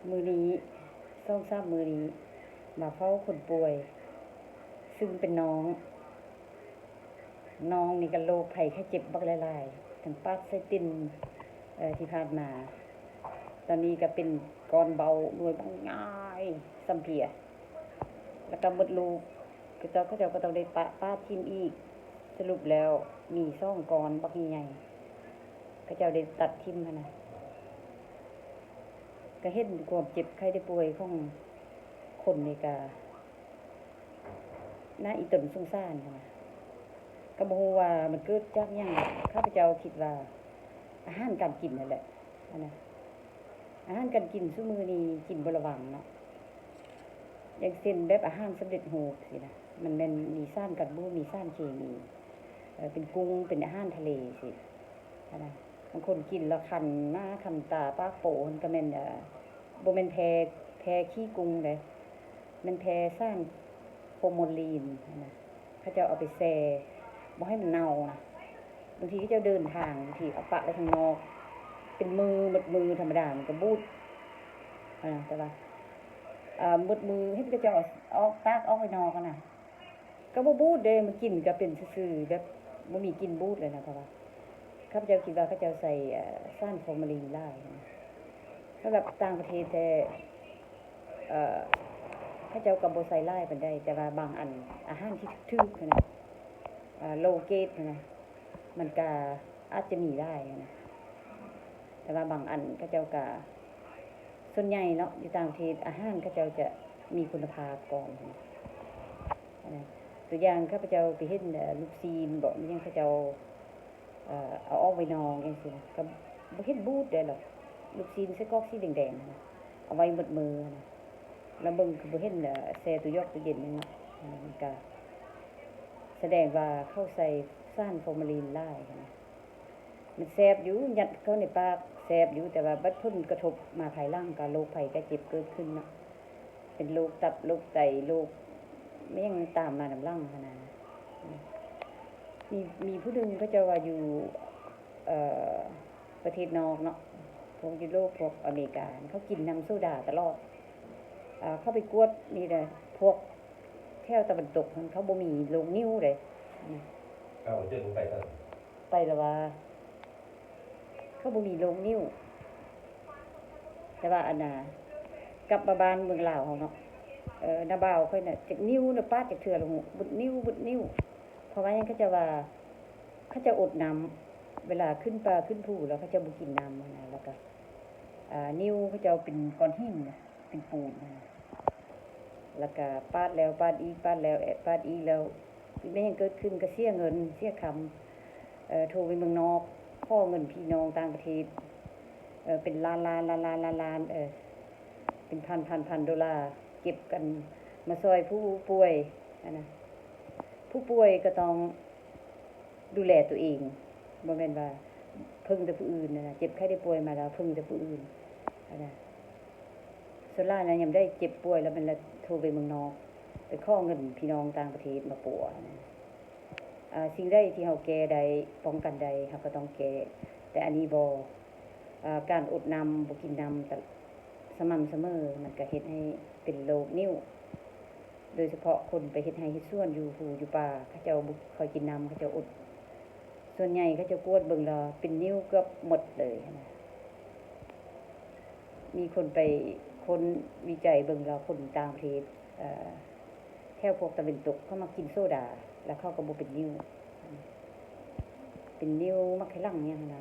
ມື້ນີ້ ສອງສາມມື້ນີ້ ມາເຝົ້າຄົນປ່ວຍ ຊຶ່ງເປັນນ້ອງ. ນ້ອງນີ້ກໍໂລກໄຂ້ເຈັບບັກຫຼາຍໆ ທັງປາດໄສ້ຕິ່ນ ເອີ ທີ່ຜ່ານມາ. ຕອນນີ້ກໍເປັນກ້ອນເບົາໜ່ວຍບັກໃຫຍ່ສ່ຳເພຍ ແລ້ວກໍໝົດລູກ ເຂົາເຈົ້າ ເຂົາເຈົ້າກໍຕ້ອງໄດ້ປະ ປະຖິ້ມອີກ. ສະຫຼຸບແລ້ວມີສອງກ້ອນບັກໃຫຍ່ໆ ເຂົາເຈົ້າໄດ້ຕັດຖິ້ມຫັ້ນນະ. ກໍເຫັນຄວາມເຈັບໄຂ້ໄດ້ປ່ວຍຂອງຄົນນີ້ ກໍໜ້າອີ່ຕົນສົງສານຫັ້ນນະ. ກໍບໍ່ຮູ້ວ່າມັນເກີດຈາກຫຍັງ. ຂ້າພະເຈົ້າຄິດວ່າອາຫານການກິນຫັ້ນແຫຼະຫັ້ນນະ. ອາຫານການກິນຊຸມື້ນີ້ກິນບໍ່ລະວັງເນາະ. ຢ່າງເຊັ່ນແບບອາຫານສຳເລັດຮູບຊີ້ນະ ມັນແມ່ນມີສານກັນບູດ ມີສານເຄມີ ເອີ ເປັນກຸ້ງ ເປັນອາຫານທະເລຊີ້ຫັ້ນນະ. ບາງຄົນກິນແລ້ວຄັນໜ້າຄັນຕາປາກໂປ ມັນກໍແມ່ນ ເອີ ບໍ່ແມ່ນແພ້ ແພ້ຂີ້ກຸ້ງເດ້ ແມ່ນແພ້ສານຟໍມໍລີນຫັ້ນນະ. ເຂົາເຈົ້າເອົາໄປແຊ່ບໍ່ໃຫ້ມັນເນົ່ານະ. ບາງທີເຂົາເຈົ້າເດີນທາງ ບາງທີເອົາປະໄວ້ຂ້າງນອກເປັນມື້ ໝົດມື້ ທຳມະດາມັນກໍບູດຫັ້ນນະ. ແຕ່ວ່າ ເອີ ໝົດມື້ ເຫັນເຂົາເຈົ້າເອົາອອກ ຕາກອອກໄວ້ນອກຫັ້ນນະ ກໍບໍ່ບູດເດ້. ມາກິນກໍເປັນຊື່ໆ ແບບບໍ່ມີກິ່ນບູດເລີຍນະ. ເພາະວ່າຂ້າພະເຈົ້າຄິດວ່າເຂົາເຈົ້າໃສ່ ເອີ ສານຟໍມໍລີນຫຼາຍຫັ້ນນະ. ສຳລັບຕ່າງປະເທດແທ້ ເອີ ເຂົາເຈົ້າກໍບໍ່ໃສ່ຫຼາຍປານໃດ ແຕ່ວ່າບາງອັນ ອາຫານທີ່ຖືກໆຫັ້ນນະ ເອີ ໂລເກດຫັ້ນນະ ມັນກະອາດຈະມີຫຼາຍຫັ້ນນະ. ແຕ່ວ່າບາງອັນເຂົາເຈົ້າກະ ສ່ວນໃຫຍ່ເນາະ ຢູ່ຕ່າງປະເທດ ອາຫານເຂົາເຈົ້າຈະມີຄຸນນະພາບກ່ອນຫັ້ນນະ. ຕົວຢ່າງ ຂ້າພະເຈົ້າໄປເຫັນ ເອີ ລູກຊີ້ນບໍ ແມ່ນຫຍັງ ເຂົາເຈົ້າ ເອີ ເອົາອອກໄວ້ນອກຈັ່ງຊີ້ນະ ກໍບໍ່ເຫັນບູດໃດດອກ. ລູກຊີ້ນໄສ້ກອກສີແດງໆຫັ້ນນະ ເອົາໄວ້ໝົດມື້ຫັ້ນນະ ແລ້ວເບິ່ງຄືບໍ່ເຫັນ ເອີ ແຊ່ຕູ້ຢອກຕູ້ເຢັນຫຍັງເນາະ. ອັນນັ້ນມັນກະສະແດງວ່າເຂົາໃສ່ສານຟໍມໍລີນຫຼາຍຫັ້ນນະ. ມັນແຊບຢູ່ ຍັດເຂົ້າໃນປາກແຊບຢູ່ ແຕ່ວ່າບັດຜົນກະທົບມາພາຍຫຼັງ ກໍໂລກໄຂ້ໄດ້ເຈັບເກີດຂຶ້ນເນາະ. ເປັນໂລກຕັບ ໂລກໄຕ ໂລກແມ່ນຫຍັງຕາມມານຳຫຼັງຫັ້ນນະ. ມີ ມີຜູ້ໜຶ່ງເຂົາເຈົ້າວ່າຢູ່ ເອີ ປະເທດນອກເນາະ ພວກຢູໂຣບ ພວກອາເມລິກາ ເຂົາກິນນ້ຳໂຊດາຕະຫຼອດ. ເອີ ເຂົາໄປກວດນີ້ແຫຼະ ພວກແຖວຕາເວັນຕົກຫັ້ນ ເຂົາບໍ່ມີໂລກນິ້ວເດ້. ເອົາ ເຈົ້າບໍ່ໄປຊັ້ນ ໄປລະວ່າ ເຂົາບໍ່ມີໂລກນິ້ວ. ແຕ່ວ່າອັນນ່າ ກັບມາບ້ານເມືອງລາວເຮົາເນາະ ເອີ ນ້າບ່າວຂ້ອຍນະ ຈັກນິ້ວນະປາດຈັກເທື່ອລະ ເບິດນິ້ວ ເບິດນິ້ວ. ເພາະວ່າຫຍັງ ເຂົາເຈົ້າວ່າ ເຂົາເຈົ້າອົດນ້ຳ ເວລາຂຶ້ນປ່າຂຶ້ນພູແລ້ວ ເຂົາເຈົ້າບໍ່ກິນນ້ຳຫັ້ນນະ. ແລ້ວກໍ ອ່າ ນິ້ວເຂົາເຈົ້າເປັນກ້ອນຫີນນະ ເປັນປູນຫັ້ນນະ. ແລ້ວກະປາດແລ້ວປາດອີກ ປາດແລ້ວປາດອີກ ແລ້ວແມ່ນຫຍັງເກີດຂຶ້ນ ກະເສຍເງິນເສຍຄຳ. ເອີ ໂທໄປເມືອງນອກ ຂໍເງິນພີ່ນ້ອງຕ່າງປະເທດ ເອີ ເປັນລ້ານໆ ລ້ານໆ ລ້ານໆ ເອີ ເປັນພັນໆ ພັນໂດລາ ເກັບກັນມາຊ່ອຍຜູ້ປ່ວຍຫັ້ນນະ. ຜູ້ປ່ວຍກໍຕ້ອງ ດູແລຕົວເອງ ບໍ່ແມ່ນວ່າເພິ່ງແຕ່ຜູ້ອື່ນນະ. ເຈັບໄຂ້ໄດ້ປ່ວຍມາແລ້ວເພິ່ງແຕ່ຜູ້ອື່ນນະ. ສ່ວນຫຼາຍນະ ຍາມໃດເຈັບປ່ວຍແລ້ວ ແມ່ນລະໂທໄປເມືອງນອກ ໄປຂໍເງິນພີ່ນ້ອງຕ່າງປະເທດມາປົວນະ. ອ່າ ສິ່ງໃດທີ່ເຮົາແກ້ໄດ້ ປ້ອງກັນໄດ້ ເຮົາກໍຕ້ອງແກ້. ແຕ່ອັນນີ້ບໍ່ ອ່າ ການອົດນ້ຳ ບໍ່ກິນນ້ຳຕະ ສະໝ່ຳສະເໝີ ມັນກະເຮັດໃຫ້ເປັນໂລກນິ້ວ. ໂດຍສະເພາະຄົນໄປເຮັດໄຮ່ເຮັດສວນຢູ່ພູຢູ່ປ່າ ເຂົາເຈົ້າບໍ່ຄ່ອຍກິນນ້ຳ ເຂົາເຈົ້າອົດ. ສ່ວນໃຫຍ່ເຂົາເຈົ້າກວດເບິ່ງແລ້ວເປັນນິ້ວເກືອບໝົດເລີຍນະ. ມີຄົນໄປ ຄົນວິໄຈເບິ່ງແລ້ວ ຄົນຕ່າງປະເທດ ເອີ ແຖວພວກຕາເວັນຕົກ ເຂົາມັກກິນໂຊດາ ແລ້ວເຂົາກໍບໍ່ເປັນນິ້ວ ເປັນນິ້ວໝາກໄຂ່ຫຼັງຫຍັງຫັ້ນນະ.